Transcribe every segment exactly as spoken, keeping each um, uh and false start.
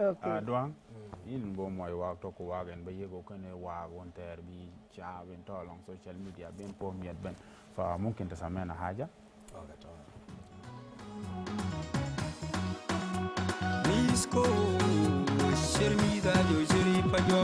Okay. Ah, Duaŋ, yïn bï muɔc wak tök ku wak en bï yek ɣok kënë wak wën thɛɛr bï caab en tɔ̈ alɔŋ social media ben puɔ̈u miɛt ben. Fa mumkin tasamena haja. Okay, tamam. Disco, Shermida, yo, Sherifa, yo.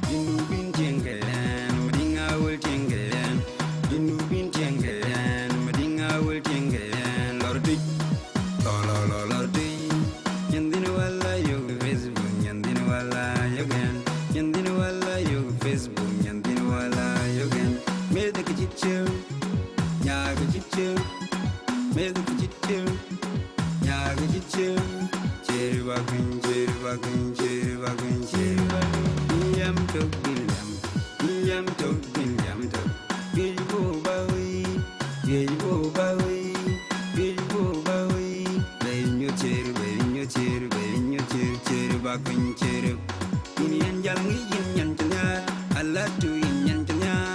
Junubin tiɛŋkë ɛn, Madiŋ Awil tiɛŋkë ɛn. Junubin tiɛŋkë ɛn, Madiŋ Awil tiɛŋkë ɛn. Lɔr tui, lɔ, lɔ, lɔ, lɔr tui. Nyan dhïn wala yök Facebook, nyan dhïn wala yök ɛn. Nyan dhïn wala yök Facebook, nyan dhïn wala yök ɛn. Meth kë cït cëu, nyaai kë cït cëu. Meth kë cït cëu, nyaai kë cït cëu. Cïr bä kuny, cïr bä kuny, cïr bä kuny, cïr bä kuny. Yam tök dhïn yam, yam tök dhïn yam tök. Piöc buk bä wïï, piöc buk bä wïï, piöc buk bä wïï. Bɛ̈ny nyuɔ̈th cïr, bɛ̈ny nyuɔ̈th cïr, bɛ̈ny nyuɔ̈th cïr, cïr bä kuny cïr. Yïn yɛn jäl ŋic yïn nyan cï nhiaar, ala tu yïn nyan cï nhiaar.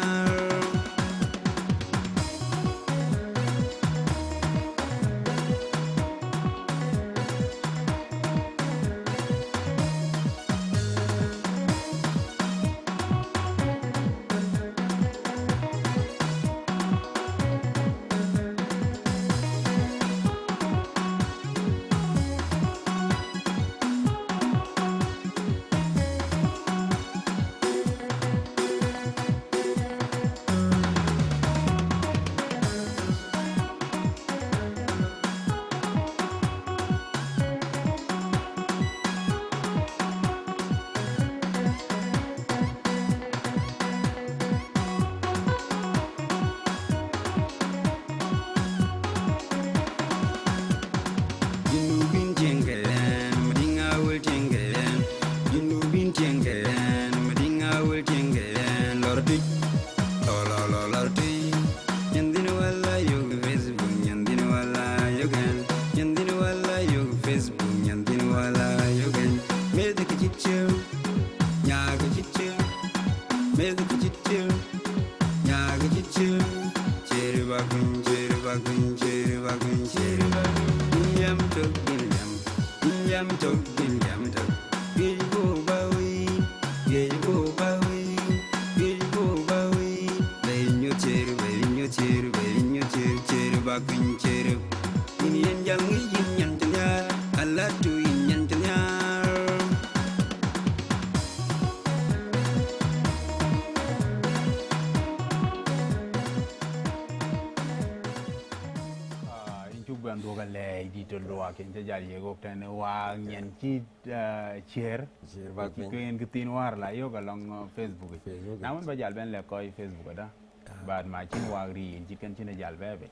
Junubin tiɛŋkë ɛn, Madiŋ Awil tiɛŋkë ɛn. Junubin tiɛŋkë ɛn, Madiŋ Awil tiɛŋkë ɛn. Lɔr tui, lɔ, lɔ, lɔ, lɔr tui. Nyan dhïn wala yök Facebook, nyan dhïn wala yök ɛn. Nyan dhïn wala yök Facebook, nyan dhïn wala yök ɛn. Meth kë cït cëu, nyaai kë cït cëu. Meth kë cït cëu, nyaai kë cït cëu. Cïr bä kuny, cïr bä kuny, cïr bä kuny, cïr bä kuny. Yïn yam tök dhïn yam, yïn yam tök dhïn yam tök. Piöc buk bä wïï, piöc buk bä wïï, piöc buk bä wïï. Bɛ̈ny nyuɔ̈th cïr, bɛ̈ny nyuɔ̈th cïr, bɛ̈ny nyuɔ̈th cïr, cïr bä kuny cïr. Yïn yɛn jäl ŋic yïn nyan cï nhiaar, ala tu yïn nyan cï nhiaar. Ah, yïn cuk bɛn dhuɔ̈k alɛɛc dït tɔ̈ luaak yïn cä jäl yiëk ɣok tɛ̈n ë waak nyan cï, ah, ciëër. Ciëër bak piny. Ke yen kë thiin wäär la yök alɔŋ, ah, Facebook yic. Facebook yic. Na wën ba jäl bɛn lɛ̈k kɔc Facebook ada. Ah. Baat ma cïn waak riin cït kën cïn ë jäl bɛ̈ɛ̈i bei.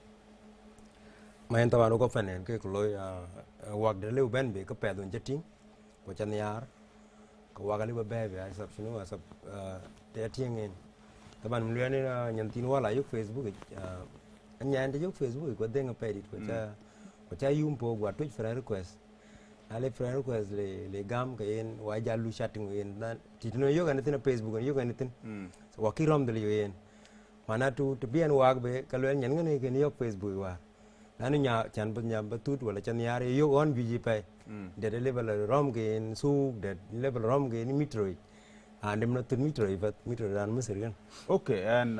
Ma yen thaban wok ë fan en ke ku looi, ah, ah, wak de lëu bɛ̈n bei ke pɛth wën cä tïŋ, ku cä nhiaar, ke wak alëu bä bɛ̈ɛ̈i bei, asap cïn, asap, ah, të ya tïŋ en. Thaban luɛɛn en, ah, nyan thiin wäär la yök Facebook yic, ah, anyan të yök Facebook yic, ku adheŋ apɛidït, ku cä, mm, ku cä yum pok, wa tuc friend request. Na le friend request le, le gam ke yen, wa jal lu chatting yen, na, tït në yök ɛn thïn ë Facebook, ɛn yök ɛn thïn. Mm. So, wa kï rɔm dhil yök yen. Manatu, të bï ɛn waak bei, ke luɛl nyan ŋën ë kën yök Facebook wäär. Lanu nya, can bï nya bä thut wala can nhiaar ye yök ɣɔn juëc ë pɛi. Mm. Dɛ̈t ë level rɔm ke yen thuuk, dɛ̈t level rɔm ke yen metro yic. An, dem na thut metro yic, bäth metro raan Misir kën. Okay, ɛn,